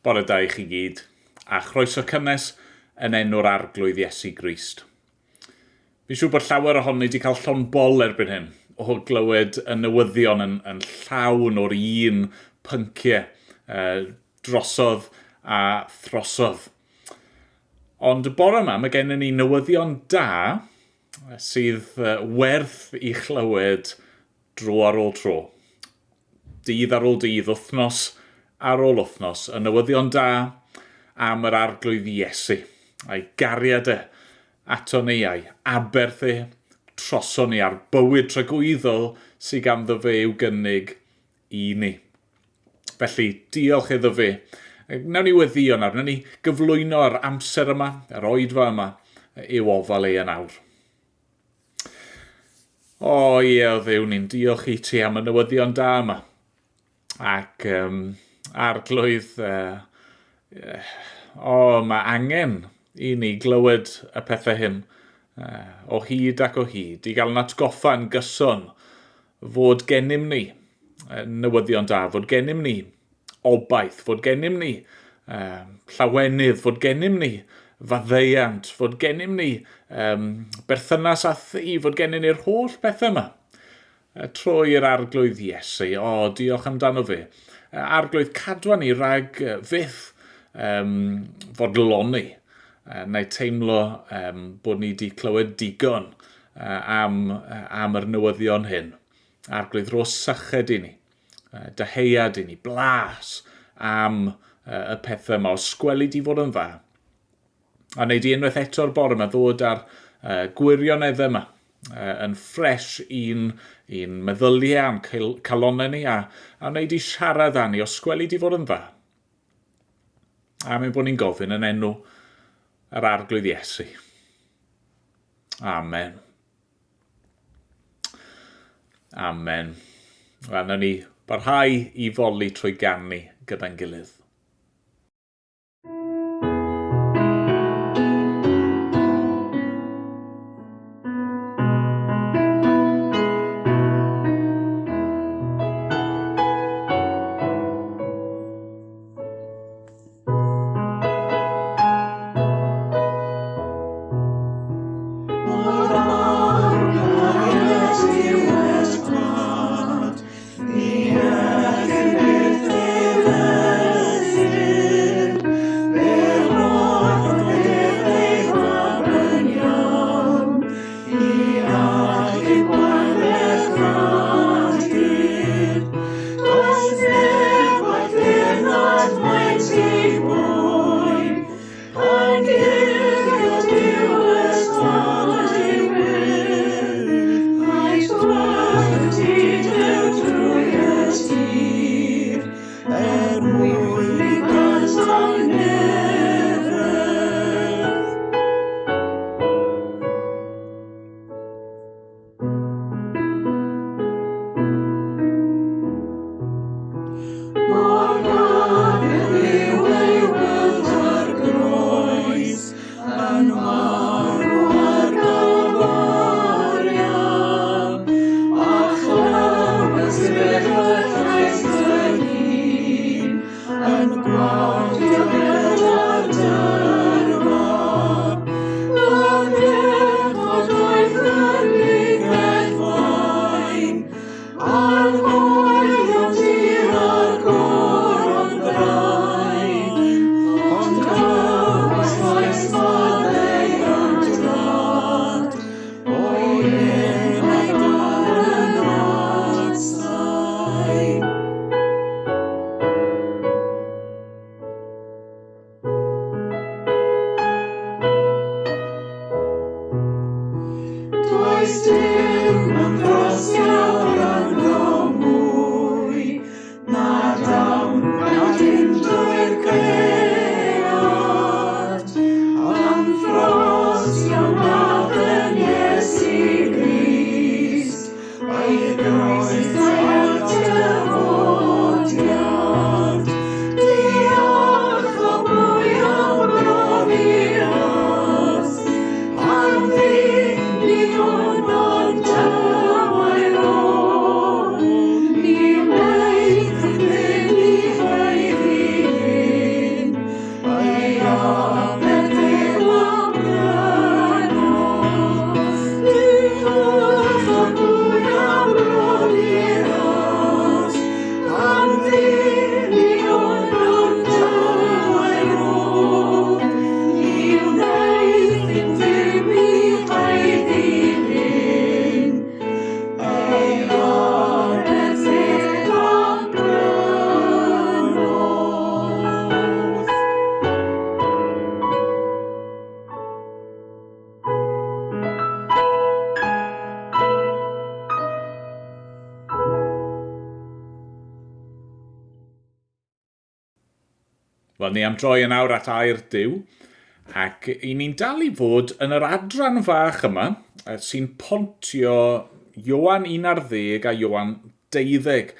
Bore da i chi gyd, a chroeso cynnes yn enw'r Arglwydd Iesu Grist. Fi'n siŵr bod llawer ohono ni wedi cael llon bol erbyn hyn o glywed y newyddion yn llawn o'r un pynciau drosodd a throsodd. Ond y bore yma mae gennym ni newyddion da sydd werth i chlywed dro ar ôl tro. Dydd ar ôl dydd, wythnos ar ôl wythnos, y newyddion da am yr Arglwydd Iesu, a'i gariad e ato ni, a'i aberth e troso ni, a'r bywyd tragwyddol sydd ganddo fe i'w gynnig i ni. Felly, diolch iddo fe. Nawn ni weddïo nawr, nawn ni gyflwyno'r amser yma, yr oedfa yma, i'w ofal e yn awr. O ie, o Dduw, ni'n diolch i ti am y newyddion da yma. Ac Arglwydd, o, mae angen i ni glywed y pethau hyn o hyd ac o hyd, i gael yn atgoffa yn gyson fod gennym ni newyddion da, fod gennym ni obaith, fod gennym ni llawenydd, fod gennym ni faddeuant, fod gennym ni berthynas â thi, fod gennym ni'r holl bethau yma. Trwy'r Arglwydd Iesu, o, diolch amdano fe. Arglwydd, cadwa ni rhag fyth fodloni, neu teimlo bod ni wedi clywed digon am yr newyddion hyn. Arglwydd, rho syched i ni, dyheuad i ni, blas am y pethau yma, os gweli di fod yn dda. A wneud i unwaith eto'r bore yma ddod â'r gwirioneddau yma yn ffres i'n meddyliau a'n calonnau ni, a wneud i siarad â ni, os gweli di fod yn dda. A mae'n bod ni'n gofyn yn enw yr Arglwydd Iesu. Amen. Amen. Wel, nawn ni barhau i foli trwy ganu gyda'n gilydd. Wel, ni am droi yn awr at air Duw, ac i ni'n dal i fod yn yr adran fach yma sy'n pontio Ioan 11 a Ioan 12,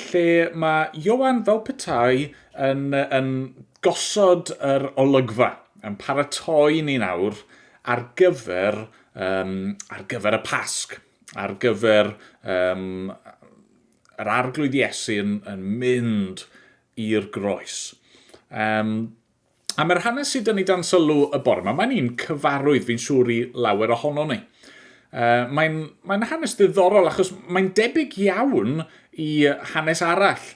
lle mae Ioan fel petai yn gosod yr olygfa, yn paratoi ni nawr ar gyfer y Pasg, ar gyfer yr Arglwydd Iesu yn mynd i'r groes. A mae'r hanes sydd 'da ni dan sylw y bore yma, mae'n un cyfarwydd fi'n siŵr i lawer ohono ni. Mae'n hanes ddiddorol achos mae'n debyg iawn i hanes arall,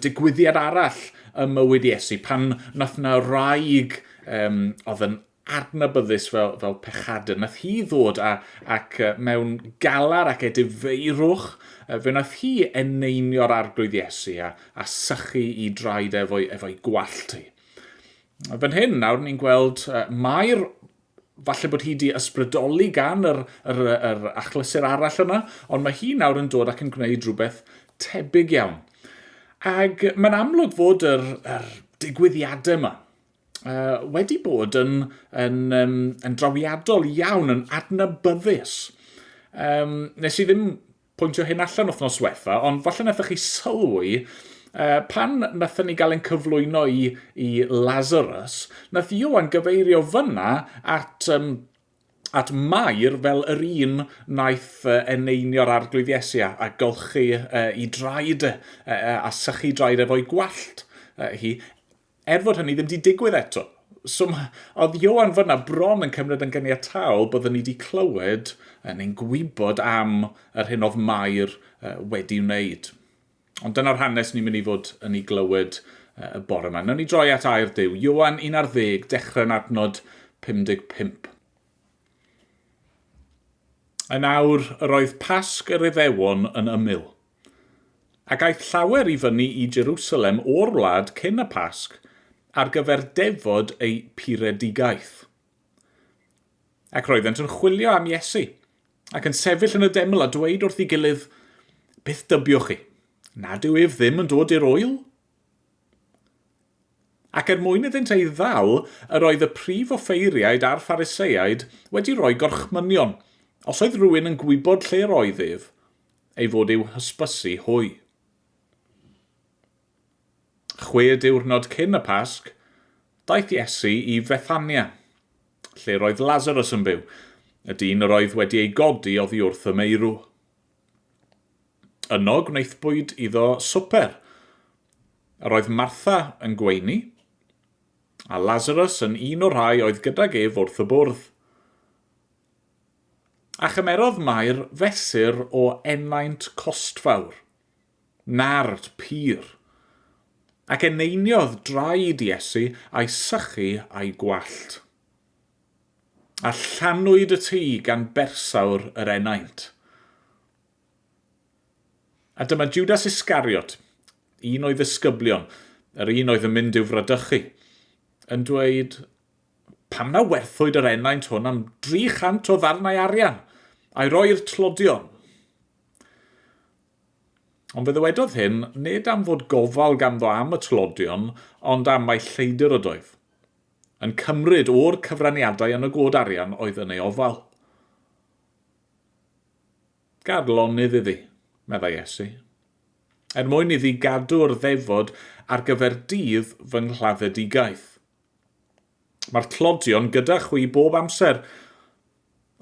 digwyddiad arall ym mywyd Iesu, pan nath na wraig oedd yn adnabyddus fel pechadur. Nath hi ddod ac mewn galar ac edifeirwch, fe wnaeth hi eneinio'r Arglwydd Iesu a sychu i draed efo'i gwallt hi. Fan hyn nawr ni'n gweld Mair, falle bod hi wedi ysbrydoli gan yr achlysur arall yna, ond mae hi nawr yn dod ac yn gwneud rhywbeth tebyg iawn. Ac mae'n amlwg fod yr digwyddiadau yma wedi bod yn drawiadol iawn, yn adnabyddus. Nes i ddim pwyntio hyn allan wythnos diwetha, ond falle naethoch chi sylwi, pan nathon ni gael ein cyflwyno i Lazarus, nath Ioan gyfeirio fyna at Mair fel yr un wnaeth eneinio'r Arglwydd Iesu a golchi i draed a sychu draed efo'i gwallt hi. Er fod hynny ddim 'di digwydd eto. So oedd Ioan fyna bron yn cymryd yn ganiataol byddwn ni wedi clywed neu'n gwybod am yr hyn oedd Mair wedi wneud. Ond dyna'r hanes ni'n mynd i fod yn ei glywed y bore yma. Nawn ni droi at air Duw. Ioan 11, dechrau'n adnod 55. Yn awr, yr oedd Pasg yr Iddewon yn ymyl. Ac aeth llawer i fyny i Jerusalem o'r wlad cyn y Pasg ar gyfer defod eu puredigaeth. Ac roeddent yn chwilio am Iesu, ac yn sefyll yn y deml a dweud wrth ei gilydd, Beth dybiwch chi? Nad yw ef ddim yn dod i'r ŵyl? Ac er mwyn iddynt ei ddal, yr oedd y prif offeiriaid a'r Phariseaid wedi rhoi gorchmynion, os oedd rhywun yn gwybod lle yr oedd ef, ei fod i'w hysbysu hwy. Chwe diwrnod cyn y Pasg, daeth Iesu i Fethania, lle roedd Lazarus yn byw, y dyn yr oedd wedi ei godi oddi wrth y meirw. Yno gwnaethpwyd iddo swper. Yr oedd Martha yn gweini, a Lazarus yn un o'r rhai oedd gydag ef wrth y bwrdd. A chymerodd Mair fesur o ennaint costfawr, nard pur, ac eneiniodd draed Iesu a'i sychu a'i gwallt. A llanwyd y tŷ gan bersawr yr ennaint. A dyma Judas Iscariot, un o'i ddisgyblion, yr un oedd yn mynd i'w fradychu, yn dweud, Pam na werthwyd yr ennaint hwn am 300 o ddarnau arian, a'i roi i'r tlodion? Ond fe ddywedodd hyn nid am fod gofal ganddo am y tlodion, ond am mai lleidr ydoedd, yn cymryd o'r cyfraniadau yn y god arian oedd yn ei ofal. Gad lonydd iddi, meddai Iesu, er mwyn iddi gadw'r ddefod ar gyfer dydd fy nghladdedigaeth. Mae'r tlodion gyda chwi bob amser,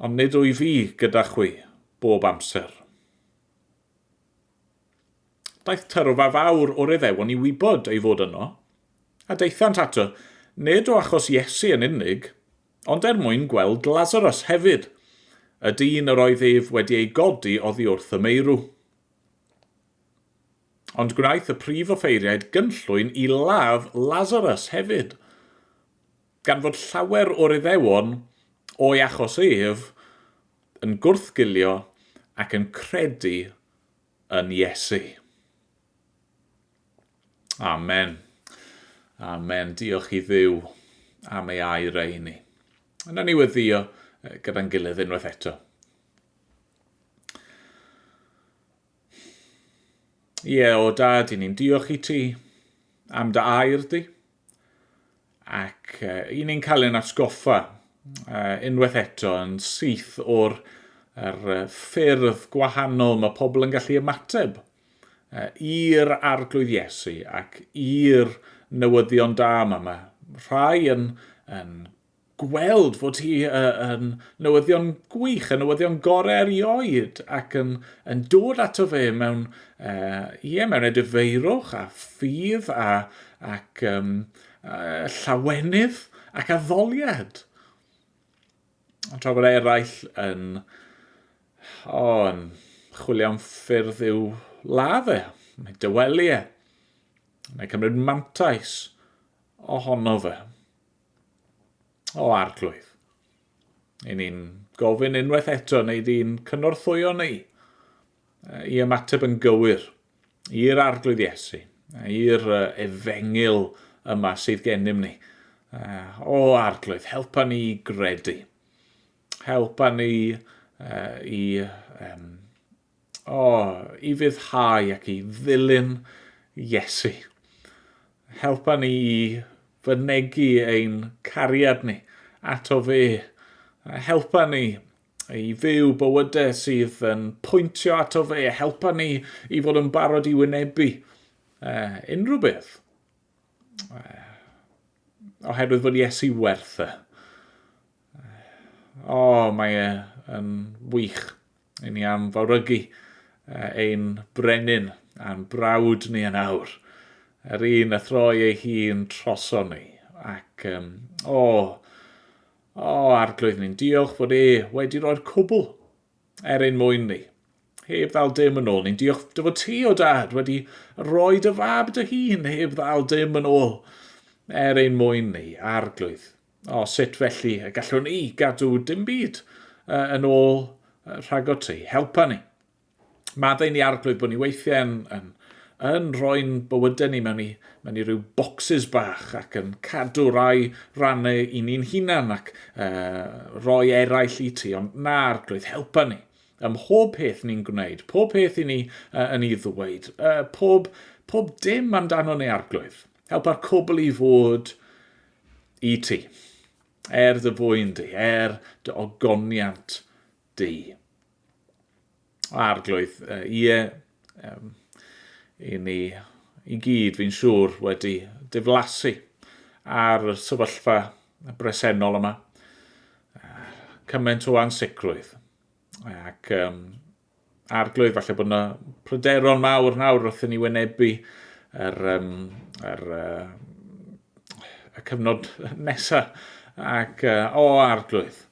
ond nid wyf fi gyda chwi bob amser. Daeth tyrfa fawr o'r Iddewon i wybod ei fod yno, a daethant ato, nid o achos Iesu yn unig, ond er mwyn gweld Lazarus hefyd, y dyn yr oedd ef wedi ei godi oddi wrth y meirw. Ond gwnaeth y prif offeiriaid gynllwyn i ladd Lazarus hefyd, gan fod llawer o'r Iddewon, o'i achos ef, yn gwrthgilio ac yn credu yn Iesu. Amen. Amen. Diolch i Dduw am ei air e i ni. Yna ni weddio gyda'n gilydd unwaith eto. Ie, o Dad, i ni'n diolch i ti. am dy air di, ac i ni'n cael ein atgoffa unwaith eto yn syth o'r er, ffyrdd gwahanol mae pobl yn gallu ymateb i'r Arglwydd Iesu ac i'r newyddion da yma. Mae rhai yn, yn gweld fod hi yn newyddion gwych, yn newyddion gorau erioed, ac yn, yn dod ato fe mewn, uh, ie, mewn edifeirwch a ffydd a, ac um, uh, llawenydd ac addoliad. Ond tra bod eraill yn, oh, yn chwilio am ffyrdd i'w ladd e, neu dywelu e, neu cymryd mantais ohono fe. O Arglwydd, i ni'n gofyn unwaith eto neu di'n cynorthwyo ni i ymateb yn gywir i'r Arglwydd Iesu, i'r efengyl yma sydd gennym ni. O Arglwydd, helpa ni i gredu. Helpa ni i, um, o, i fyddhau ac i ddilyn Iesu. Helpa ni i fynegi ein cariad ni ato fe. Helpa ni i fyw bywydau sydd yn pwyntio ato fe. Helpa ni i fod yn barod i wynebu uh, unrhyw beth. Uh, oherwydd fod Iesu werth e. O, oh, mae e yn wych I ni am fawrygu ein brenin a'n brawd ni yn awr, yr un a throi ei hun troso ni. Ac, um, o, o, arglwydd ni'n diolch fod e wedi rhoi'r cwbl er ein mwyn ni. Heb ddal dim yn ôl. Ni'n diolch dy fod ti, o dad, wedi rhoi dy fab dy hun heb ddal dim yn ôl er ein mwyn ni, arglwydd. O, sut felly y gallwn ni gadw dim byd uh, yn ôl rhagot ti? Helpa ni. Maddau ni arglwydd bod ni weithiau yn, yn, yn rhoi'n bywydau ni mewn i, mewn i ryw bocsys bach ac yn cadw rai rannau i ni'n hunan ac uh, rhoi eraill i ti, ond na arglwydd, helpa ni. Ym mhob peth ni'n gwneud, pob peth i ni uh, yn ei ddweud, uh, pob, pob dim amdano ni arglwydd. Helpa'r cwbl i fod i ti, er dy fwyn di, er dy ogoniant di. Arglwydd, ie, um, i ni i gyd, fi'n siŵr, wedi diflasu ar y sefyllfa bresennol yma. Cymaint o ansicrwydd. Ac um, Arglwydd, falle bod yna pryderon mawr nawr wrth i ni wynebu yr, um, yr, uh, y cyfnod nesaf. Ac, uh, o Arglwydd,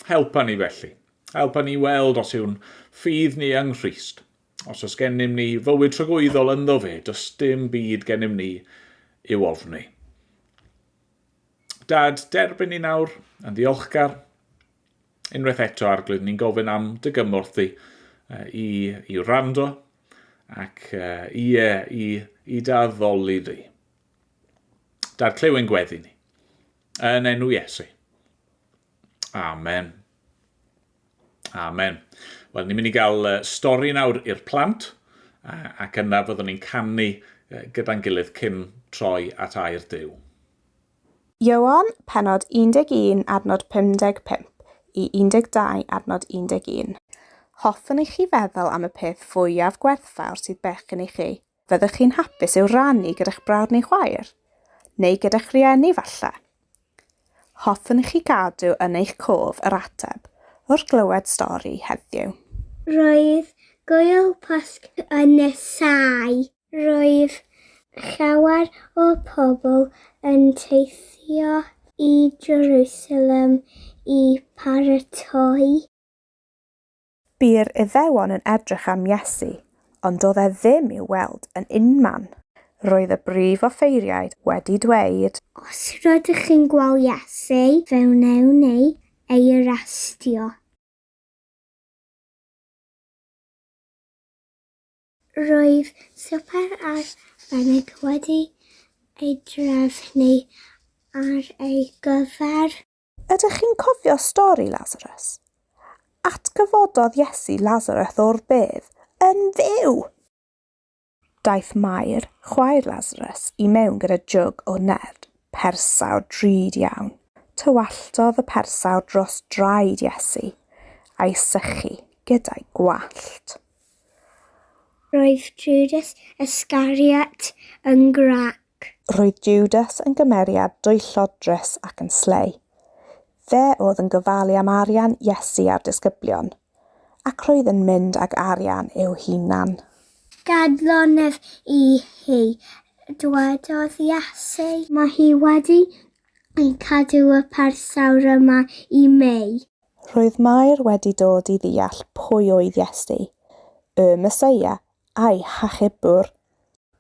helpa ni felly. Helpa ni weld os yw'n ffydd ni yng Nghrist. Os oes gennym ni fywyd tragwyddol ynddo fe, does dim byd gennym ni i'w ofni. Dad, derbyn ni nawr yn ddiolchgar. Unwaith eto, Arglwydd, ni'n gofyn am dy gymorth di i, i wrando ac ie, i, i dy addoli di. Dad, clyw ein gweddi ni. Yn enw Iesu. Amen. Amen. Wel, ni'n mynd i gael stori nawr i'r plant, ac yna fyddwn ni'n canu gyda'n gilydd cyn troi at air Duw. Ioan, pennod 11 adnod 55 i 12 adnod 11. Hoffwn i chi feddwl am y peth fwyaf gwerthfawr sydd bechgyn i chi. Fyddech chi'n hapus i'w rannu gyda'ch brawd neu chwaer? Neu gyda'ch rhieni falle? Hoffwn i chi gadw yn eich cof yr ateb wrth glywed stori heddiw. Roedd Gŵyl Pasg yn nesáu. Roedd llawer o pobl yn teithio i Jerusalem i paratoi. Bu'r Iddewon yn edrych am Iesu, ond doedd e ddim i'w weld yn unman. Roedd y brif offeiriaid wedi dweud. Os rydych chi'n gweld Iesu, fe wnewn ni ei arestio. Roedd swper arbennig wedi ei drefnu ar ei gyfer. Ydych chi'n cofio stori Lasarus? Atgyfododd Iesu Lasarus o'r bedd yn fyw! Daeth Mair, chwaer Lasarus, i mewn gyda jwg o nerd persawr drud iawn. Tywalltodd y persawr dros draed Iesu, a'i sychu gyda'i gwallt. Roedd Judas Iscariot yn grac. Roedd Judas yn gymeriad dwyllodrus ac yn slei. Fe oedd yn gofalu am arian Iesu a'r disgyblion, ac roedd yn mynd ag arian i'w hunan. Gad lonydd i hi, dwedodd Iesu. Mae hi wedi cadw y persawr yma i mi. Roedd Mair wedi dod i ddeall pwy oedd Iesu, y Meseia, a'i hachubwr.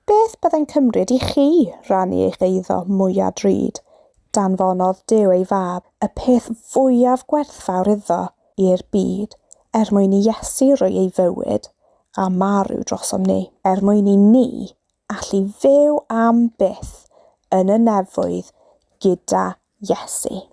Beth byddai'n cymryd i chi rannu eich eiddo mwya' drud? Danfonodd Duw ei Fab, y peth fwyaf gwerthfawr iddo, i'r byd, er mwyn i Iesu roi ei fywyd a marw drosom ni, er mwyn i ni allu fyw am byth yn y nefoedd gyda Iesu.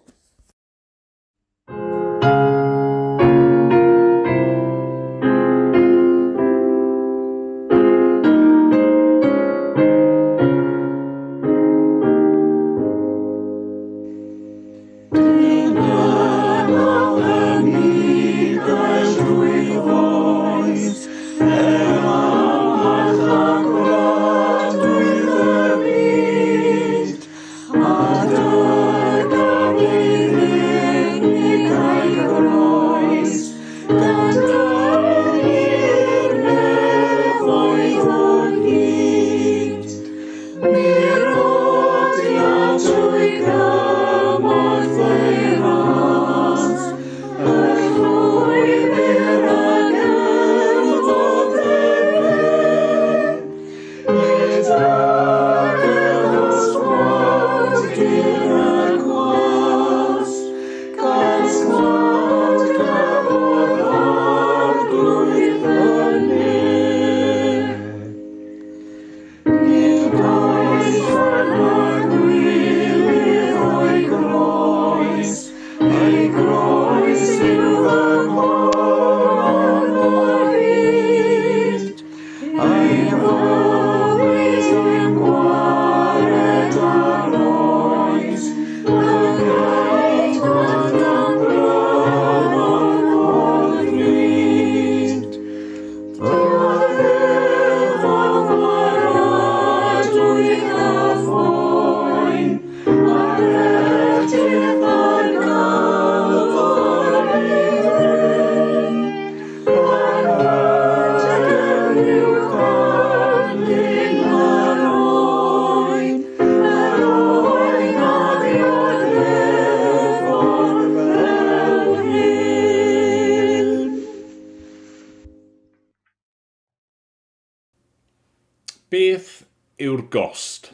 Beth yw'r gost?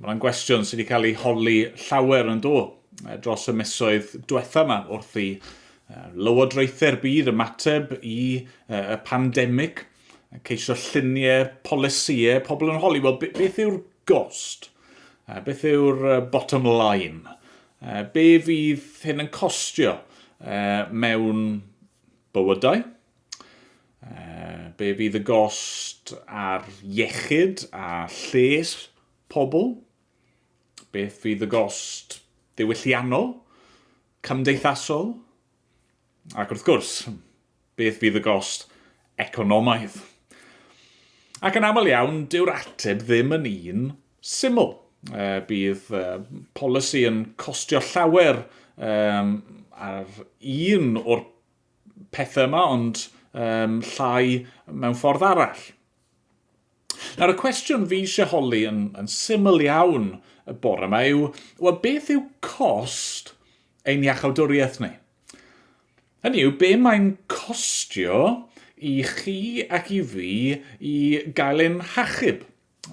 Mae'n gwestiwn sydd wedi cael ei holi llawer yn do dros y misoedd diwetha yma wrth i lywodraethau'r byd ymateb i y pandemig, ceisio lluniau, polisïau, pobl yn holi, wel, beth yw'r gost? Beth yw'r bottom line? Be fydd hyn yn costio mewn bywydau? Be fydd y gost ar iechyd a lles pobl? Beth fydd y gost ddiwylliannol, cymdeithasol? Ac wrth gwrs, beth fydd y gost economaidd? Ac yn aml iawn, dyw'r ateb ddim yn un syml. Bydd polisi yn costio llawer ar un o'r pethau yma, ond llai mewn ffordd arall. Nawr, y cwestiwn fi eisiau holi yn, yn syml iawn y bore yma yw, wel, beth yw cost ein iachawdwriaeth ni? Hynny yw, be mae'n costio i chi ac i fi i gael ein hachub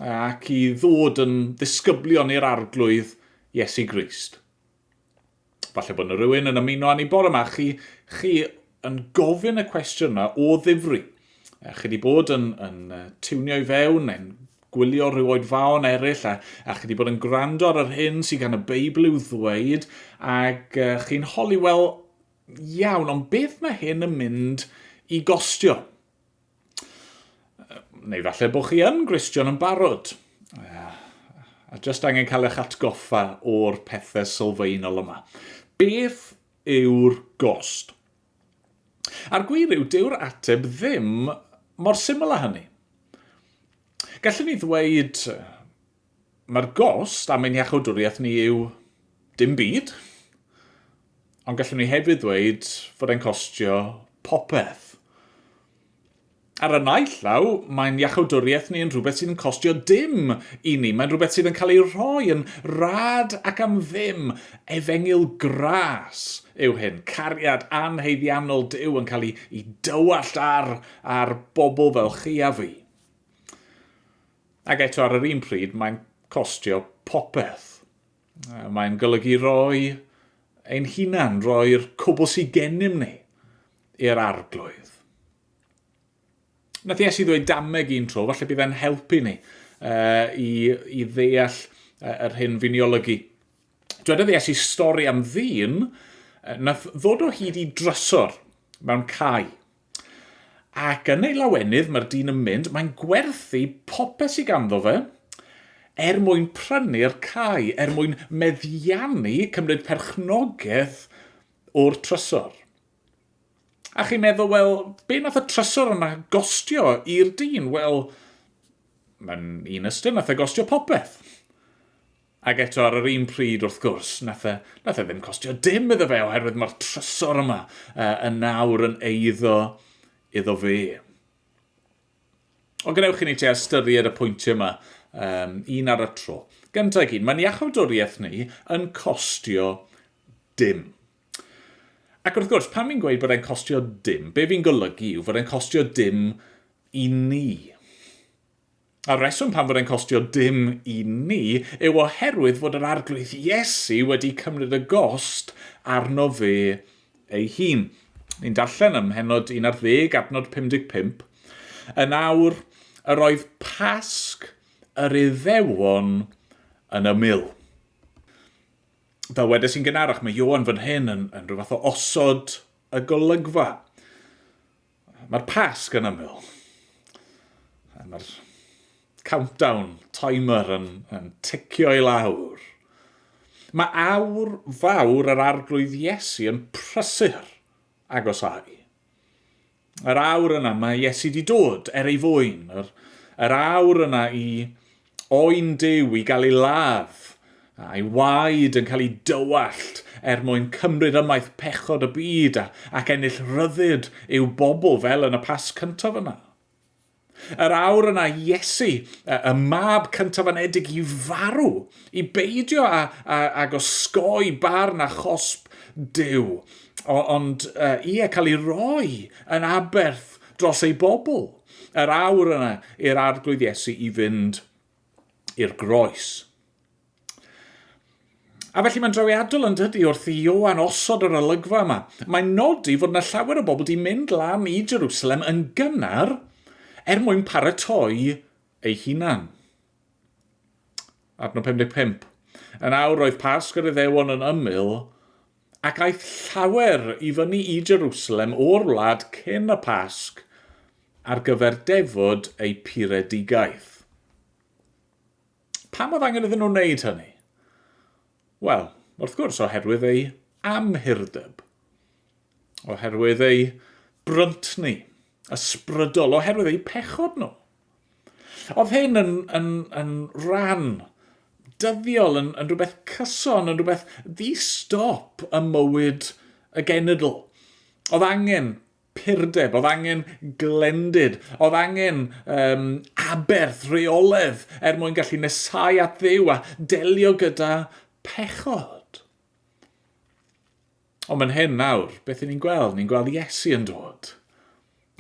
ac i ddod yn ddisgyblion i'r Arglwydd Iesu Grist? Falle bod yna rhywun yn ymuno â ni bore yma, chi, chi yn gofyn y cwestiwn yma o ddifri. Chi wedi bod yn, yn tiwnio i fewn neu'n gwylio rhyw oedfaon eraill a, a chi wedi bod yn gwrando ar yr hyn sydd gan y Beibl i'w ddweud ac uh, chi'n holi, wel, iawn, ond beth mae hyn yn mynd i gostio? Neu falle bod chi yn Gristion yn barod. A jyst angen cael eich atgoffa o'r pethau sylfaenol yma. Beth yw'r gost? A'r gwir yw, dyw'r ateb ddim mor syml â hynny. Gallwn ni ddweud, mae'r gost am ein iachawdwriaeth ni yw dim byd, ond gallwn ni hefyd ddweud fod e'n costio popeth. Ar y naill law, mae'n iachawdwriaeth ni yn rhywbeth sydd yn costio dim i ni. Mae'n rhywbeth sydd yn cael ei rhoi yn rad ac am ddim. Efengyl gras yw hyn. Cariad anhaeddiannol Duw yn cael ei, ei dywallt ar, ar bobl fel chi a fi. Ac eto ar yr un pryd, mae'n costio popeth. Mae'n golygu rhoi ein hunan, roi'r cwbl sydd gennym ni i'r arglwydd. Nath Iesu ddweud dameg un tro, falle bydd e'n helpu ni uh, i, i ddeall uh, yr hyn fi'n ei olygu. Dwedodd Iesu stori am ddyn uh, nath ddod o hyd i drysor mewn cae. Ac yn ei lawenydd mae'r dyn yn mynd, mae'n gwerthu popeth sydd ganddo fe, er mwyn prynu'r cae, er mwyn meddiannu, cymryd perchnogaeth o'r trysor. A chi'n meddwl, wel, be nath y trysor yna gostio i'r dyn? Wel, mae'n un ystyr, nath e gostio popeth. Ac eto ar yr un pryd, wrth gwrs, nath e, nath e ddim costio dim iddo fe, oherwydd mae'r trysor yma uh, yn nawr yn eiddo iddo fe. Ond gwnewch i ni te ystyried y pwyntiau yma um, un ar y tro. Gyntaf i gyd, mae'n iachawdwriaeth ni yn costio dim. Ac wrth gwrs, pan fi'n gweud bod e'n costio dim, be fi'n golygu yw fod e'n costio dim i ni. A'r reswm pam fod e'n costio dim i ni yw oherwydd fod yr Arglwydd Iesu wedi cymryd y gost arno fe ei hun. Ni'n darllen ym mhennod 11, adnod 55. Yn awr, yr oedd Pasg yr Iddewon yn ymyl. Fel wedes i'n gynharach, mae Ioan fan hyn yn, yn rhyw fath o osod y golygfa. Mae'r Pasg yn ymyl. Mae'r countdown timer yn, yn ticio i lawr. Mae awr fawr yr arglwydd Iesu yn prysur agosáu. Yr awr yna mae Iesu di dod er ei fwyn. Yr, yr awr yna i oen Duw i gael ei ladd a'i waed yn cael ei dywallt er mwyn cymryd ymaith pechod y byd a, ac ennill rhyddid i'w bobl fel yn y Pasg cyntaf yna. Yr awr yna Iesu, y mab cyntaf anedig i farw, i beidio â, â, ag osgoi barn a chosb Duw, ond uh, ie, cael ei roi yn aberth dros ei bobl. Yr awr yna i'r arglwydd Iesu i fynd i'r groes. A felly mae'n drawiadol yn dydy wrth i Ioan osod yr olygfa yma. Mae'n nodi fod yna llawer o bobl wedi mynd lan i Jerusalem yn gynnar er mwyn paratoi ei hunan. Adnod 55. Yn awr roedd Pasg yr Iddewon yn ymyl, ac aeth llawer i fyny i Jerusalem o'r wlad cyn y Pasg ar gyfer defod eu puredigaeth. Pam oedd angen iddyn nhw wneud hynny? Wel, wrth gwrs, oherwydd ei amhurdeb. Oherwydd ei bryntni ysbrydol, oherwydd eu pechod nhw. Oedd hyn yn, yn, yn rhan dyddiol, yn, yn rhywbeth cyson, yn rhywbeth ddi-stop ym mywyd y genedl. Oedd angen purdeb, oedd angen glendid, oedd angen um, aberth, rheoledd er mwyn gallu nesau at Dduw a delio gyda pechod. Ond mae'n hyn nawr, beth ni'n gweld? Ni'n gweld Iesu yn dod.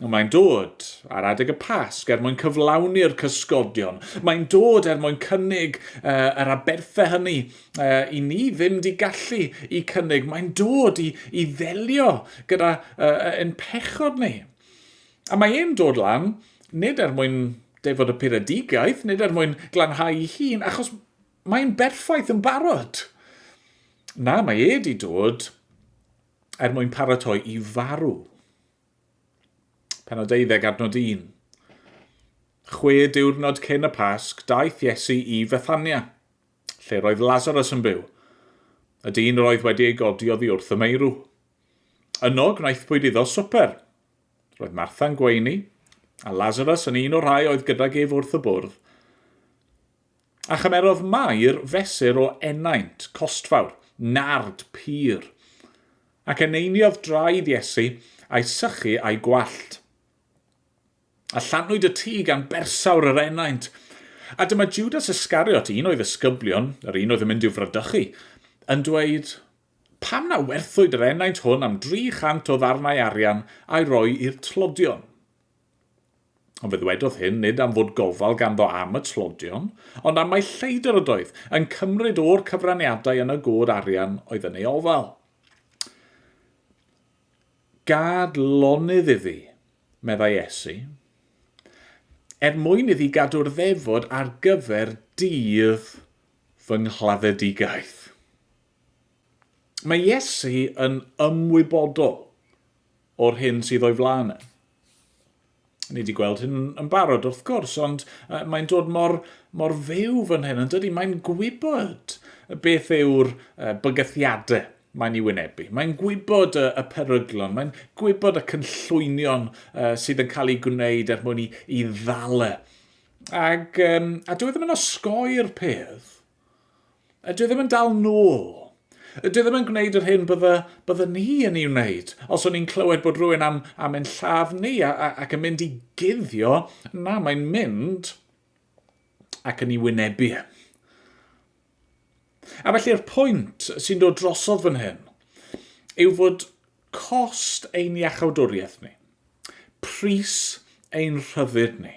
Ond mae'n dod ar adeg y Pasg er mwyn cyflawni'r cysgodion. Mae'n dod er mwyn cynnig uh, yr aberthau hynny uh, i ni ddim di gallu i cynnig. Mae'n dod i, i ddelio gyda uh, ein pechod ni. A mae e'n dod lan, nid er mwyn defod y puredigaeth, nid er mwyn glanhau ei hun, achos mae'n berffaith yn barod. Na, mae e di dod er mwyn paratoi i farw. Penod 12 adnod 1. Chwe diwrnod cyn y Pasg, daeth Iesu i Fethania, lle roedd Lazarus yn byw, y dyn yr oedd wedi ei godi oddi wrth y meirw. Yno gwnaethpwyd iddo swper. Roedd Martha'n gweini, a Lazarus yn un o'r rhai oedd gydag ef wrth y bwrdd. A chymerodd Mair fesur o ennaint costfawr, nard pur, ac eneiniodd draed Iesu a'i sychu a'i gwallt. A llanwyd y tŷ gan bersawr yr ennaint. A dyma Judas Iscariot, un o'i ddisgyblion, yr un oedd yn mynd i'w fradychu, yn dweud, Pam na werthwyd yr ennaint hwn am 300 o ddarnau arian a'i roi i'r tlodion? Ond fe ddwedodd hyn nid am fod gofal ganddo am y tlodion, ond am mai lleidr ydoedd, yn cymryd o'r cyfraniadau yn y god arian oedd yn ei ofal. Gad lonydd iddi, meddai Iesu, er mwyn iddi gadw'r ddefod ar gyfer dydd fy nghladdedigaeth. Mae Iesu yn ymwybodol o'r hyn sydd o'i flaen e. Ni wedi gweld hyn yn barod wrth gwrs, ond uh, mae'n dod mor, mor fyw fan hyn, yn dydy? Mae'n gwybod beth yw'r uh, bygythiadau mae'n ei wynebu. Mae'n gwybod y, y peryglon, mae'n gwybod y cynllwynion uh, sydd yn cael ei gwneud er mwyn i, i ddal e. Ac, um, a dwi e ddim yn osgoi'r peth. Dwi e ddim yn dal nôl. Dwi e ddim yn gwneud yr hyn bydde, bydde ni yn ei wneud. Os o'n i'n clywed bod rhywun am, am ein lladd ni a, a, ac yn mynd i guddio, na, mae'n mynd ac yn ei wynebu e. A felly'r pwynt sy'n dod drosodd fan hyn yw fod cost ein iachawdwriaeth ni, pris ein rhyddid ni,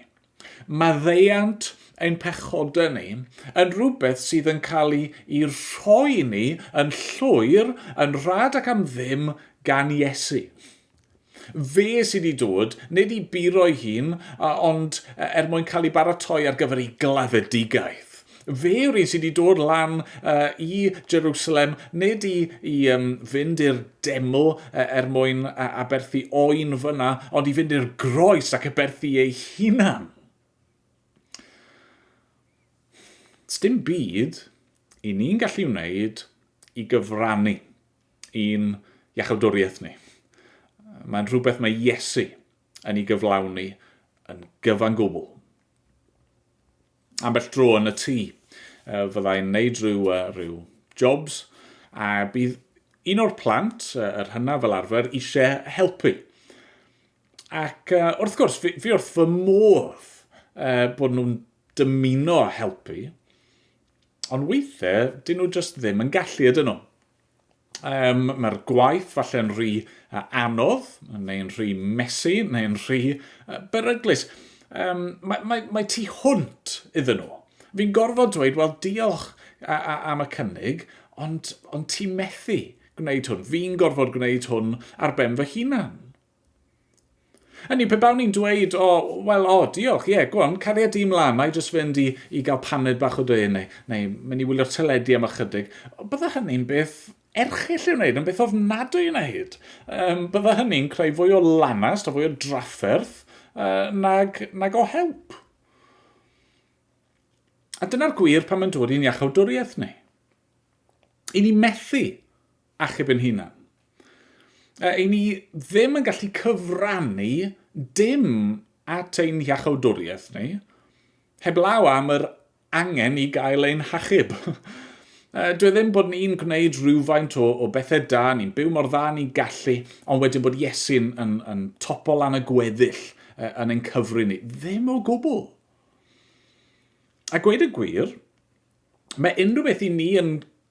maddeuant ein pechodau ni yn rhywbeth sydd yn cael ei, ei rhoi ni yn llwyr, yn rhad ac am ddim gan Iesu. Fe sydd wedi dod, nid i buro ei hun, ond er mwyn cael ei baratoi ar gyfer ei gladdedigaeth. Fe yw'r un sydd wedi dod lan uh, i Jerusalem, nid i, i um, fynd i'r deml uh, er mwyn uh, aberthu oen fyna, ond i fynd i'r groes ac aberthu ei hunan. Sdim byd i ni'n gallu wneud i gyfrannu i'n iachawdwriaeth ni. Mae'n rhywbeth mae Iesu yn ei gyflawni yn gyfan gwbl. Ambell dro yn y tŷ, fyddai'n neud rhyw, rhyw jobs, a bydd un o'r plant, yr hynna fel arfer, eisiau helpu. Ac uh, wrth gwrs, fi, fi wrth fy modd uh, bod nhw'n dymuno helpu, ond weithiau, dyn nhw jyst ddim yn gallu ydyn nhw. Um, Mae'r gwaith falle'n rhy uh, anodd, neu'n rhy messy, neu'n rhy uh, beryglus. Um, mae, mae, mae tu hwnt iddyn nhw. Fi'n gorfod dweud, wel, diolch a, a, am y cynnig, ond, ond ti methu gwneud hwn. Fi'n gorfod gwneud hwn ar ben fy hunan. Hynny, pe bawn i'n dweud, o, oh, wel, o, oh, diolch, ie, yeah, go on, caria di mlaen, na i jyst fynd i, i gael paned bach o de, neu, neu mynd i wylio'r teledu am ychydig. Bydde hynny'n beth erchyll i'w wneud, yn beth ofnadwy i wneud. Um, bydde hynny'n creu fwy o lanast a fwy o drafferth uh, nag, nag o help. A dyna'r gwir pan mae'n dod i'n iachawdwriaeth ni. I ni methu achub ein hunan. E, I ni ddim yn gallu cyfrannu dim at ein hiachawdwriaeth ni, heblaw am yr angen i gael ein hachub. E, dwi e ddim bod ni'n gwneud rhywfaint o, o bethau da, ni'n byw mor dda ni'n gallu, ond wedyn bod Iesu'n yn, yn topo lan y gweddill e, yn ein cyfri ni. Ddim o gwbl. A gweud y gwir, mae unrhyw beth i ni yn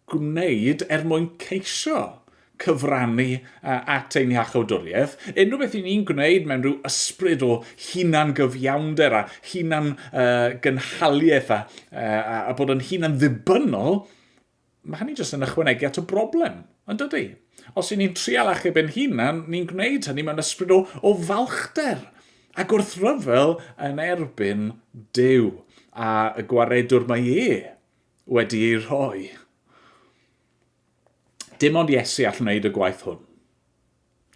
gwneud er mwyn ceisio cyfrannu at ein hiachawdwriaeth, unrhyw beth i ni'n gwneud mewn rhyw ysbryd o hunan gyfiawnder a hunan uh, gynhaliaeth a, uh, a bod yn hunan ddibynnol, mae hynny jyst yn ychwanegu at y broblem, yn dydy? Os y'n ni'n trial achub ein hunan, ni'n gwneud hynny mewn ysbryd o, o falchder a gwrthryfel yn erbyn Duw a y gwaredwr mae e wedi ei rhoi. Dim ond Iesu all wneud y gwaith hwn.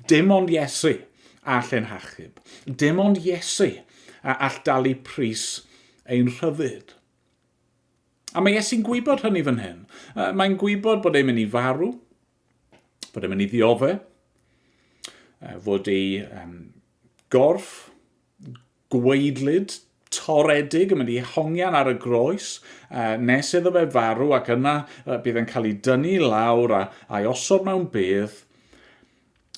Dim ond Iesu all ein hachub. Dim ond Iesu a all dalu pris ein rhyddid. A mae Iesu'n gwybod hynny fan hyn. Mae'n gwybod bod e'n mynd i farw, bod e'n mynd i ddiodde, fod ei um, gorff gwaedlyd toredig yn mynd i hongian ar y groes nes iddo fe farw ac yna bydd e'n cael ei dynnu lawr a, a'i osod mewn bedd.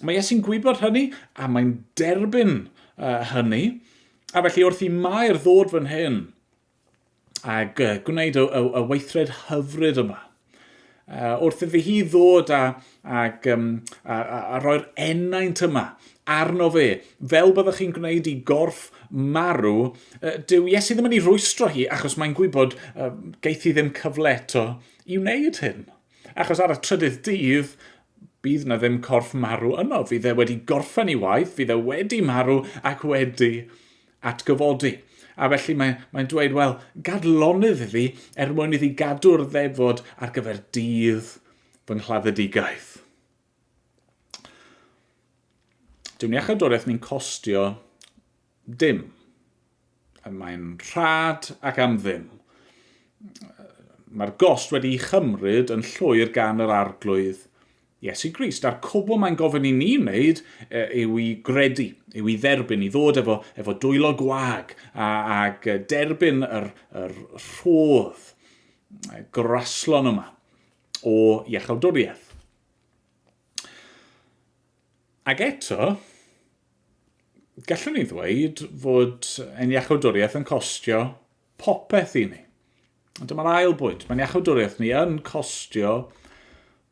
Mae Iesu'n gwybod hynny a mae'n derbyn hynny. A felly wrth i Mair ddod fan hyn, ac uh, gwneud y, y, y weithred hyfryd yma. Uh, wrth iddi hi ddod a, ac, um, a, a, a roi'r ennaint yma arno fe, fel byddwch chi'n gwneud i gorff marw, uh, dyw Iesu ddim yn ei rwystro hi achos mae'n gwybod uh, geith hi ddim cyfle eto i wneud hyn. Achos ar y trydydd dydd, bydd na ddim corff marw yno. Fydd e wedi gorffen ei waith, fydd e wedi marw ac wedi atgyfodi. A felly mae, mae'n dweud, wel, gad lonydd iddi er mwyn iddi gadw'r ddefod ar gyfer dydd fy nghladdedigaeth. Dyw'n iachawdwriaeth ni'n costio dim. Mae'n rhad ac am ddim. Mae'r gost wedi'i chymryd yn llwyr gan yr arglwydd Iesu Grist. A'r cwbl mae'n gofyn i ni wneud yw i gredu, yw i dderbyn, i ddod efo, efo dwylo gwag a, ac derbyn yr, yr rhodd graslon yma o iachawdwriaeth. Ac eto, gallwn ni ddweud fod ein iachawdwriaeth yn costio popeth i ni. Ond dyma'r ail bwynt, mae'n iachawdwriaeth ni yn costio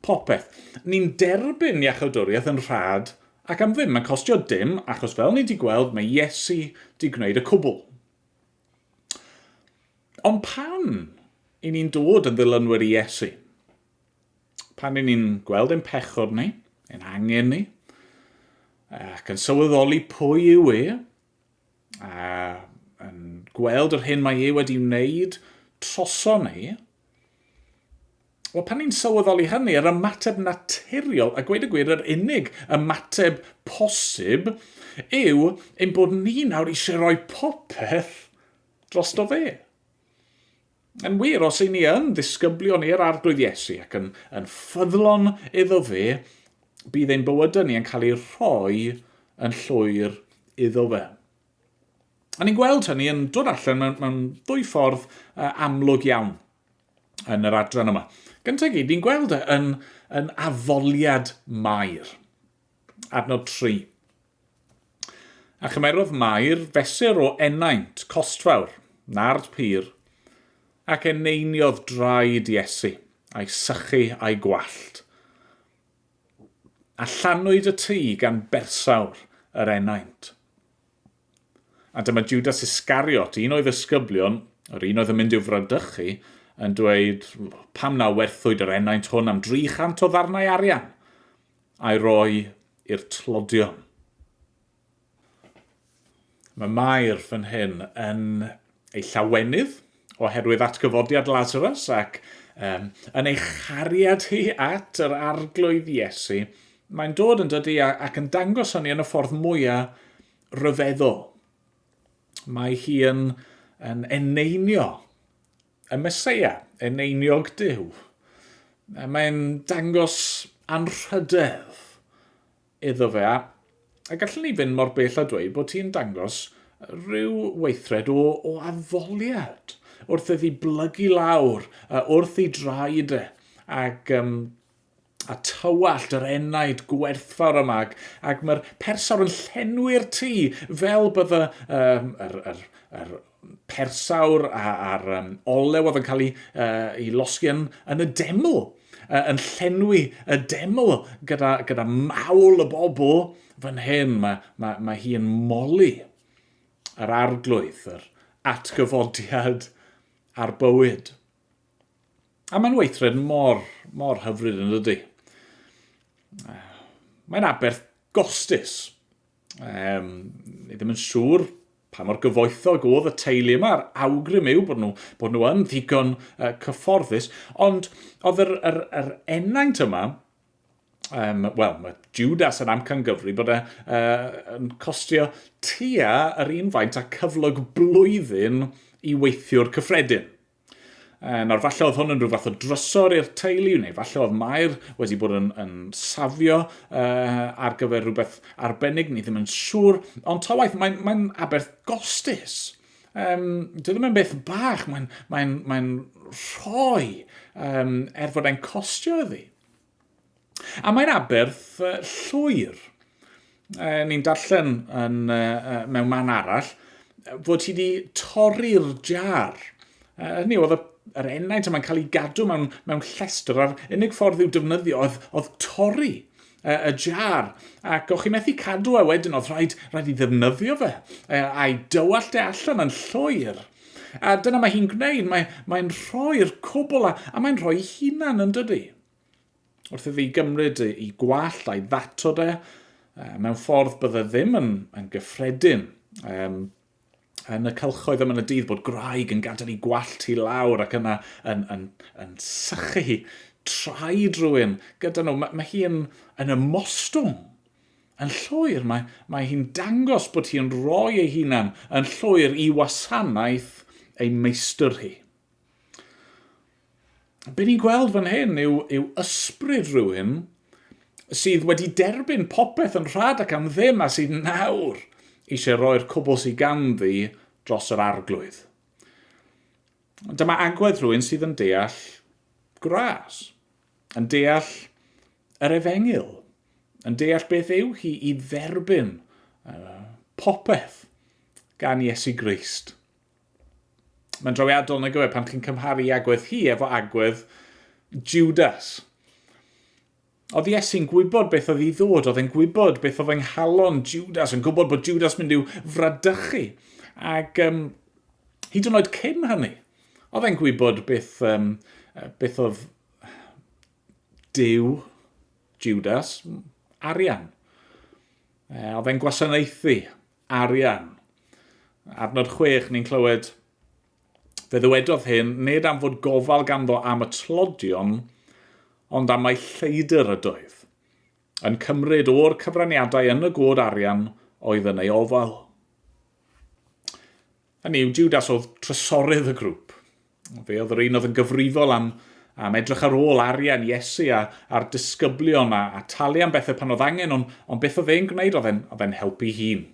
popeth. Ni'n derbyn iachawdwriaeth yn rhad ac am ddim. Mae'n costio dim, achos fel ni wedi gweld, mae Iesu wedi gwneud y cwbl. Ond pan i ni'n dod yn ddilynwyr i Iesu, pan i ni'n gweld ein pechod ni, ein angen ni, ac yn sylweddoli pwy yw e, a yn gweld yr hyn mae e wedi wneud troso ni, wel, pan ni'n sylweddoli hynny, yr ymateb naturiol, a gweud y gwir, yr unig ymateb posib, yw ein bod ni nawr eisiau rhoi popeth drosto fe. Yn wir, os y'n ni yn ddisgyblion i'r Arglwydd Iesu ac yn, yn ffyddlon iddo fe, bydd ein bywydau ni yn cael eu rhoi yn llwyr iddo fe. A ni'n gweld hynny yn dod allan mewn, mewn ddwy ffordd uh, amlwg iawn yn yr adran yma. Gyntaf gyd, ni'n gweld e yn, yn addoliad Mair. Adnod 3. A chymerodd Mair fesur o ennaint costfawr, nard pur, ac eneiniodd draed Iesu, a'i sychu a'i gwallt. A llanwyd y tŷ gan bersawr yr ennaint. A dyma Judas Iscariot, un o'i ddisgyblion, yr un oedd yn mynd i'w fradychu, yn dweud, pam na werthwyd yr ennaint hwn am 300 o ddarnau arian, a'i roi i'r tlodion. Mae Mair fan hyn yn ei llawenydd oherwydd atgyfodiad Lazarus ac um, yn ei chariad hi at yr arglwydd Iesu, mae'n dod yn dydy ac yn dangos hynny yn y ffordd mwyaf ryfeddol. Mae hi yn, yn eneinio y Meseia, eneiniog Duw. Mae'n dangos anrhydedd iddo fe, a, a gallwn ni fynd mor bell a dweud bod hi'n dangos rhyw weithred o, o addoliad wrth iddi blygu lawr, wrth ei draed e, ac um, a tywallt yr enaid gwerthfawr yma, ac, ac mae'r persawr yn llenwi'r tŷ fel bydde um, yr, yr, yr persawr a'r um, olew oedd yn cael ei, uh, ei losgi yn, yn y deml, uh, yn llenwi y deml gyda, gyda mawl y bobl fan hyn. Mae, mae, mae hi yn moli yr arglwydd, yr atgyfodiad a'r bywyd. A mae'n weithred mor, mor hyfryd yn dydy. Mae'n aberth gostus. Um, ni ddim yn siŵr pa mor gyfoethog oedd y teulu yma, a'r awgrym yw bod nhw, bod nhw yn ddigon uh, cyfforddus, ond oedd yr, yr, yr ennaint yma Wel, mae Judas yn amcangyfri bod e yn costio tua yr un faint a cyflog blwyddyn i weithiwr cyffredin. Nawr, falle oedd hwn yn rhyw fath o drysor i'r teulu, neu falle oedd Mair wedi bod yn, yn safio ar gyfer rhywbeth arbennig, ni ddim yn siŵr, ond ta waith, mae'n mae aberth gostus. Dwi ddim yn beth bach, mae'n mae mae rhoi um, er fod e'n costio iddi. A mae'n aberth llwyr. Ni'n darllen yn, mewn man arall fod hi wedi torri'r jar. Hynny oedd yr enaint yma'n cael ei gadw mewn, mewn llestr a'r unig ffordd i'w defnyddio oedd, oedd torri y jar. Ac o'ch chi methu cadw e wedyn, oedd rhaid, rhaid i ddefnyddio fe a'i dywallt e allan yn llwyr. A dyna mae hi'n gwneud, mae'n mae rhoi'r cwbl a, a mae'n rhoi hunan yn dydy. Wrth iddi gymryd ei gwallt a'i ddatod e, mewn ffordd bydde ddim yn, yn gyffredin. Um, yn y cylchoedd yma yn y dydd bod gwraig yn gadael ei gwallt hi lawr ac yna yn, yn, yn sychu hi traed rhywun gyda nhw. Mae, mae hi yn, yn ymostwng yn llwyr. Mae, mae hi'n dangos bod hi'n rhoi ei hunan yn llwyr i wasanaeth ei meistr hi. Be ni'n gweld fan hyn yw, yw ysbryd rhywun sydd wedi derbyn popeth yn rhad ac am ddim a sydd nawr eisiau rhoi'r cwbl sydd ganddi dros yr arglwydd. Dyma agwedd rhywun sydd yn deall gras, yn deall yr efengyl, yn deall beth yw hi i dderbyn popeth gan Iesu Grist. Mae'n drawiadol nag yw e pan chi'n cymharu agwedd hi efo agwedd Judas. Oedd Iesu'n gwybod beth oedd i ddod, oedd e'n gwybod beth oedd yng nghalon Judas, yn gwybod bod Judas mynd i'w fradychu. Ac um, hyd yn oed cyn hynny, oedd e'n gwybod beth, um, beth oedd Duw, Judas, arian. E, oedd e'n gwasanaethu arian. Adnod 6, ni'n clywed, Fe ddywedodd hyn, nid am fod gofal ganddo am y tlodion, ond am mai lleidr ydoedd, yn cymryd o'r cyfraniadau yn y god arian oedd yn ei ofal. Hynny yw, Judas oedd trysorydd y grŵp. Fe oedd yr un oedd yn gyfrifol am, am edrych ar ôl arian Iesu a, a'r disgyblion a, a talu am bethau pan oedd angen, ond, ond beth oedd e'n gwneud? Oedd e'n, oedd e'n helpu hun.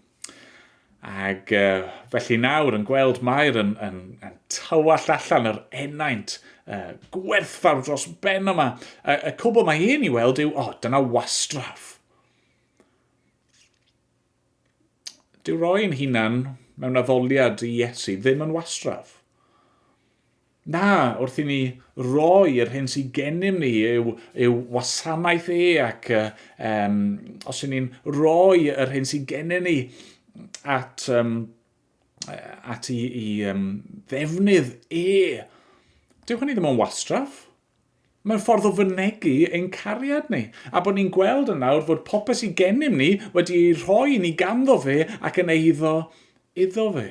Ac uh, felly nawr yn gweld Mair yn, yn, yn tywallt allan yr enaint uh, gwerthfawr dros ben yma, y, y cwbl mae e'n ei weld yw, o, oh, dyna wastraff. Dyw roi ein hunan mewn addoliad i Iesu ddim yn wastraff. Na, wrth i ni roi yr hyn sydd gennym ni yw, yw wasanaeth e ac um, os y'n ni'n rhoi yr hyn sydd gennym ni at, um, at i, i um, ddefnydd e, dyw hynny ddim yn wastraff. Mae'n ffordd o fynegi ein cariad ni, a bod ni'n gweld yn nawr fod popeth sydd gennym ni wedi ei rhoi i ni ganddo fe ac yn eiddo iddo fe.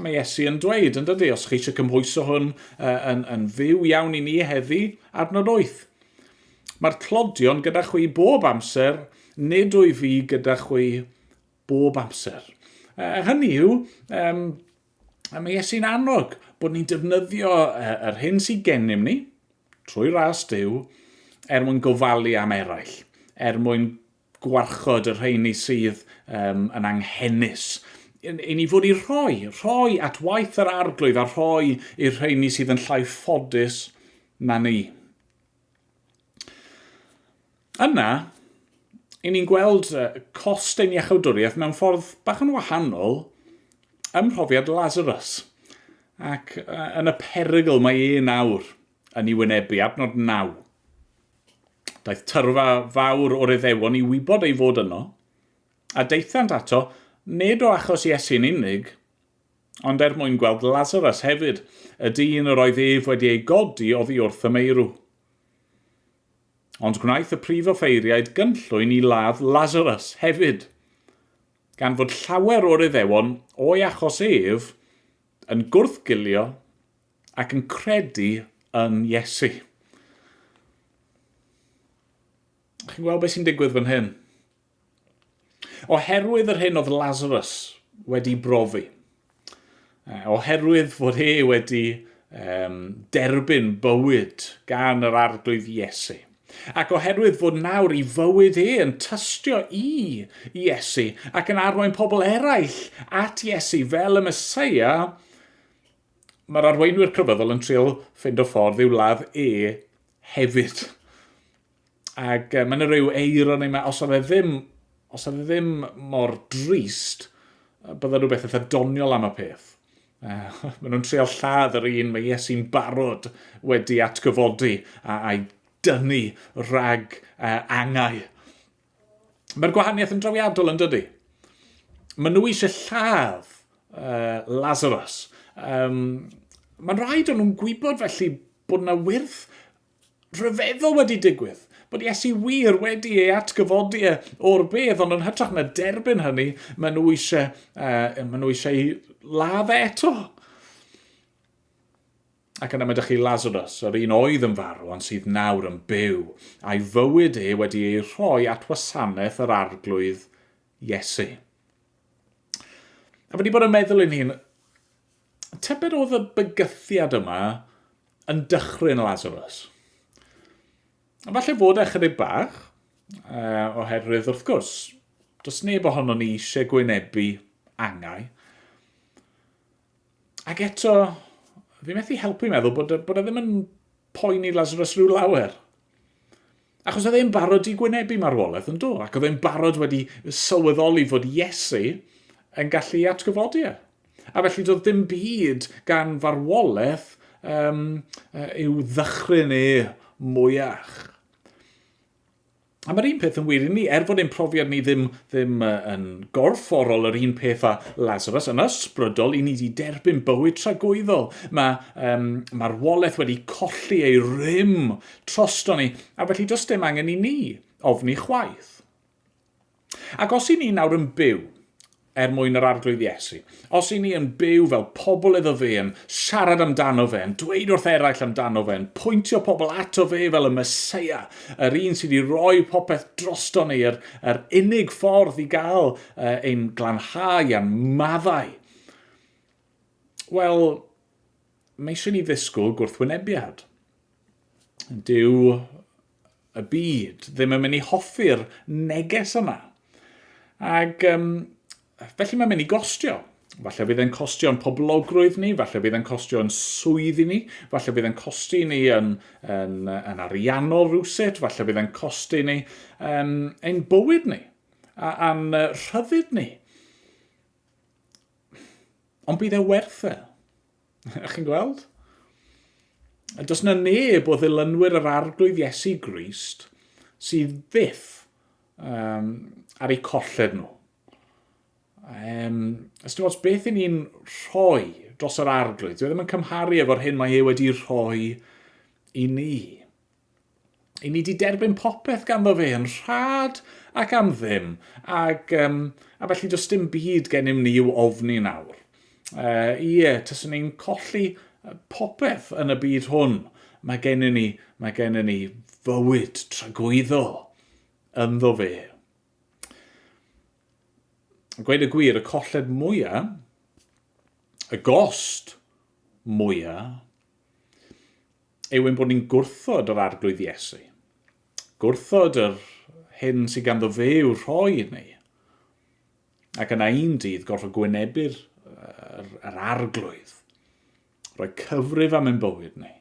Mae Iesu yn dweud, yn dydy, os chi eisiau cymhwyso hwn yn, yn fyw iawn i ni heddi, adnod 8. Mae'r tlodion gyda chwi bob amser, nid wyf fi gyda chwi bob amser. Hynny yw, um, A mae Iesu'n annog bod ni'n defnyddio yr hyn sydd gennym ni, trwy ras Duw, er mwyn gofalu am eraill, er mwyn gwarchod y rheini sydd um, yn anghenus. I, I ni fod i rhoi, rhoi at waith yr arglwydd a rhoi i'r rheini sydd yn llai ffodus na ni. Yna, i ni'n gweld cost ein iachawdwriaeth mewn ffordd bach yn wahanol ym mhrofiad Lazarus. Ac yn y perygl mae e nawr yn ei wynebu, adnod 9. Daeth tyrfa fawr o'r Iddewon i wybod ei fod yno, a daethant ato nid o achos Iesu'n unig, ond er mwyn gweld Lazarus hefyd, y dyn yr oedd ef wedi ei godi oddi wrth y meirw. Ond gwnaeth y prif offeiriaid gynllwyn i ladd Lazarus hefyd, gan fod llawer o'r Iddewon o'i achos ef yn gwrthgilio ac yn credu yn Iesu. Chi'n gweld beth sy'n digwydd fan hyn? Oherwydd yr hyn oedd Lazarus wedi brofi, oherwydd fod e wedi um, derbyn bywyd gan yr arglwydd Iesu, ac oherwydd fod nawr i fywyd e yn tystio i Iesu ac yn arwain pobl eraill at Iesu fel y Mesoea, mae'r arweinwyr crefyddol yn trial ffind o ffordd i'w ladd e hefyd. Ac mae yna rhyw eironi yma, os oedd e ddim, os oedd e ddim mor drist, bydde rhywbeth eitha doniol am y peth. Maen nhw'n trial lladd yr un mae Iesu'n barod wedi atgyfodi a, a'i dynnu rhag angau. Mae'r gwahaniaeth yn drawiadol yn dydy? Maen nhw eisiau lladd Lazarus. Um, mae'n rhaid o'n nhw'n gwybod felly bod yna wyrth rhyfeddol wedi digwydd, bod Iesu wir wedi ei atgyfodi e o'r bedd, ond yn hytrach na derbyn hynny, maen nhw eisiau, maen nhw eisiau ei ladd e eto. Ac yna mae ydych chi Lazarus, yr un oedd yn farw, ond sydd nawr yn byw, a'i fywyd e wedi ei rhoi at wasanaeth yr arglwydd Iesu. A wedi bod yn meddwl i'n hun, tybed oedd y bygythiad yma yn dychryn Lazarus. A falle fod e chydig bach, oherwydd wrth gwrs, does neb ohono ni eisiau gwynebu angau. Ac eto, fi methu helpu meddwl bod, e, bod e ddim yn poeni Lazarus rhyw lawer. Achos oedd e'n barod i gwynebu marwolaeth yn do, ac oedd e'n barod wedi sylweddoli fod Iesu yn gallu atgyfodi e. A felly doedd dim byd gan farwolaeth um, i'w ddychryn e mwyach. A mae'r un peth yn wir i ni, er fod ein profiad ni ddim, ddim yn gorfforol yr un peth â Lazarus, yn ysbrydol, i ni wedi derbyn bywyd tragwyddol. Mae um, marwolaeth wedi colli ei rym trosto ni, a felly does dim angen i ni ofni chwaith. Ac os i ni nawr yn byw er mwyn yr Arglwydd Iesu, os i ni yn byw fel pobl iddo fe, yn siarad amdano fe, yn dweud wrth eraill amdano fe, yn pwyntio pobl ato fe fel y Meseia, yr un sydd wedi rhoi popeth drosto ni, yr, yr unig ffordd i gael uh, ein glanhau a'n maddau, wel, mae eisiau ni ddisgwyl gwrthwynebiad. Dyw y byd ddim yn mynd i hoffi'r neges yma. Ac um, felly mae'n mynd i gostio. Falle bydd e'n costio'n poblogrwydd ni, falle bydd e'n costio'n swyddi ni, falle bydd e'n costi ni yn, yn, yn ariannol rhywsut, falle bydd e'n costi ni um, ein bywyd ni, a, a'n rhyddid ni. Ond bydd e werth e. Ych chi'n gweld? A does na neb o ddilynwyr yr Arglwydd Iesu Grist sydd fyth um, ar eu colled nhw. Um, ys dim ots beth i ni'n rhoi dros yr arglwydd, dwi e ddim yn cymharu efo'r hyn mae e wedi rhoi i ni. I ni wedi derbyn popeth ganddo fe yn rhad ac am ddim, ac, um, a felly does dim byd gennym ni i'w ofni nawr. Uh, ie, taswn ni'n colli popeth yn y byd hwn, mae gennym ni, mae gennym ni fywyd tragwyddol ynddo fe. Gweud y gwir, y colled mwyaf, y gost mwyaf, yw ein bod ni'n gwrthod yr Arglwydd Iesu. Gwrthod yr hyn sydd ganddo fe i'w rhoi i ni. Ac yna un dydd gorfod gwynebu'r yr, yr arglwydd. Rhoi cyfrif am ein bywyd ni.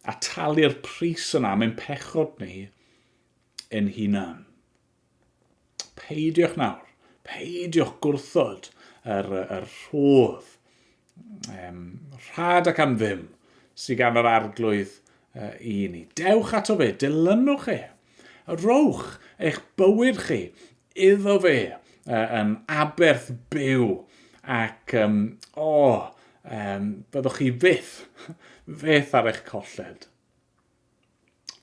A talu'r pris yna am ein pechod ni ein hunan. Peidiwch nawr, peidiwch gwrthod yr, yr rhodd um, rhad ac am ddim sydd gan yr arglwydd uh, i ni. Dewch ato fe, dilynwch e. Rowch eich bywyd chi iddo fe uh, yn aberth byw ac um, o, oh, um, byddwch chi fyth, fyth ar eich colled.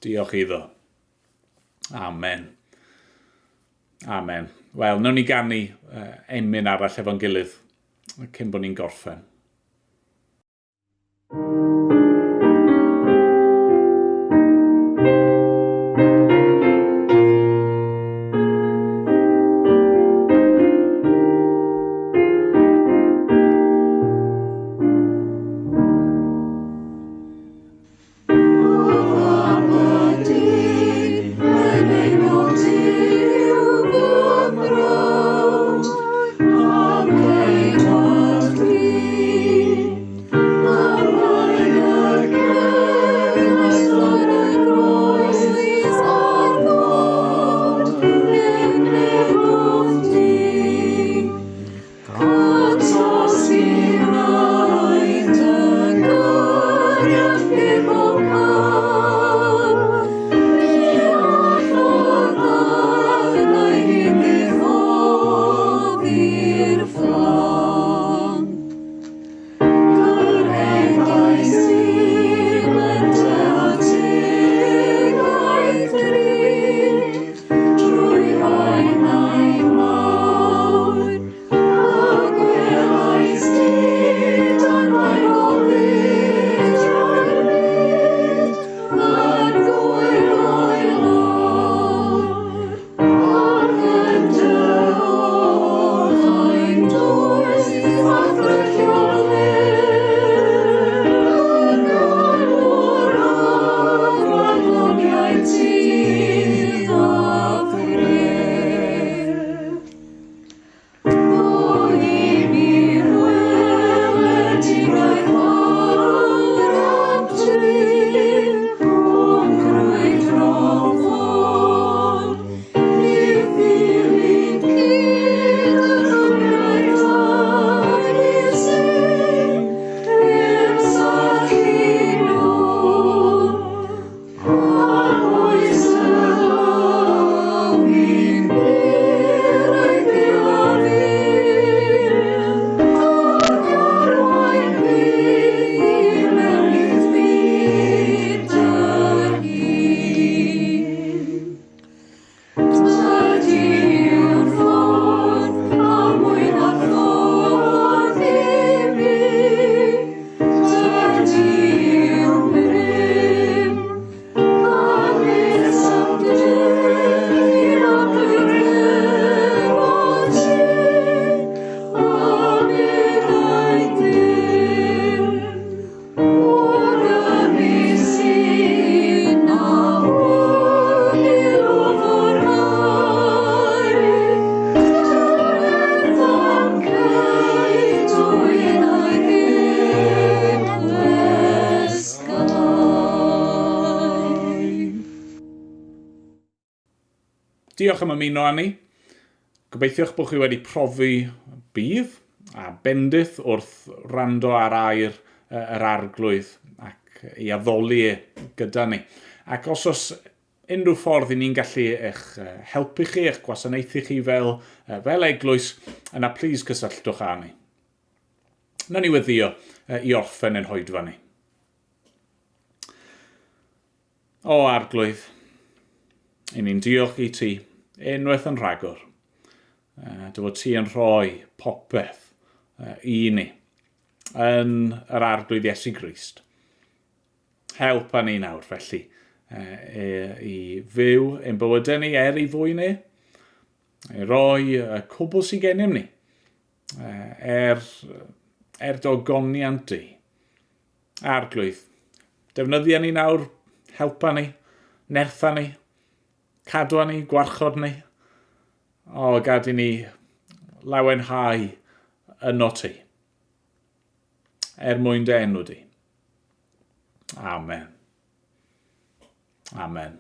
Diolch iddo. Amen. Amen. Wel, wnawn ni ganu uh, emyn arall efo'n gilydd cyn bod ni'n gorffen. Diolch am ymuno â ni. Gobeithiwch bod chi wedi profi budd a bendith wrth wrando ar air yr Arglwydd ac i addoli e gyda ni. Ac os oes unrhyw ffordd i ni'n gallu eich helpu chi, eich gwasanaethu chi fel, fel eglwys, yna plîs cysylltwch â ni. Nawn ni weddio i orffen ein hoedfa ni. O Arglwydd, i ni'n diolch i ti unwaith yn rhagor. Dy fod ti yn rhoi popeth i ni yn yr Arglwydd Iesu Grist. Help â ni nawr felly i fyw ein bywydau ni er ei fwy ni, i roi y cwbl sydd gennym ni er, er dogoniant di. Arglwydd, defnyddia ni nawr, helpa ni, nertha ni, cadwa ni, gwarchod ni. O, gad i ni lawenhau yno ti. Er mwyn dy enw di. Amen. Amen.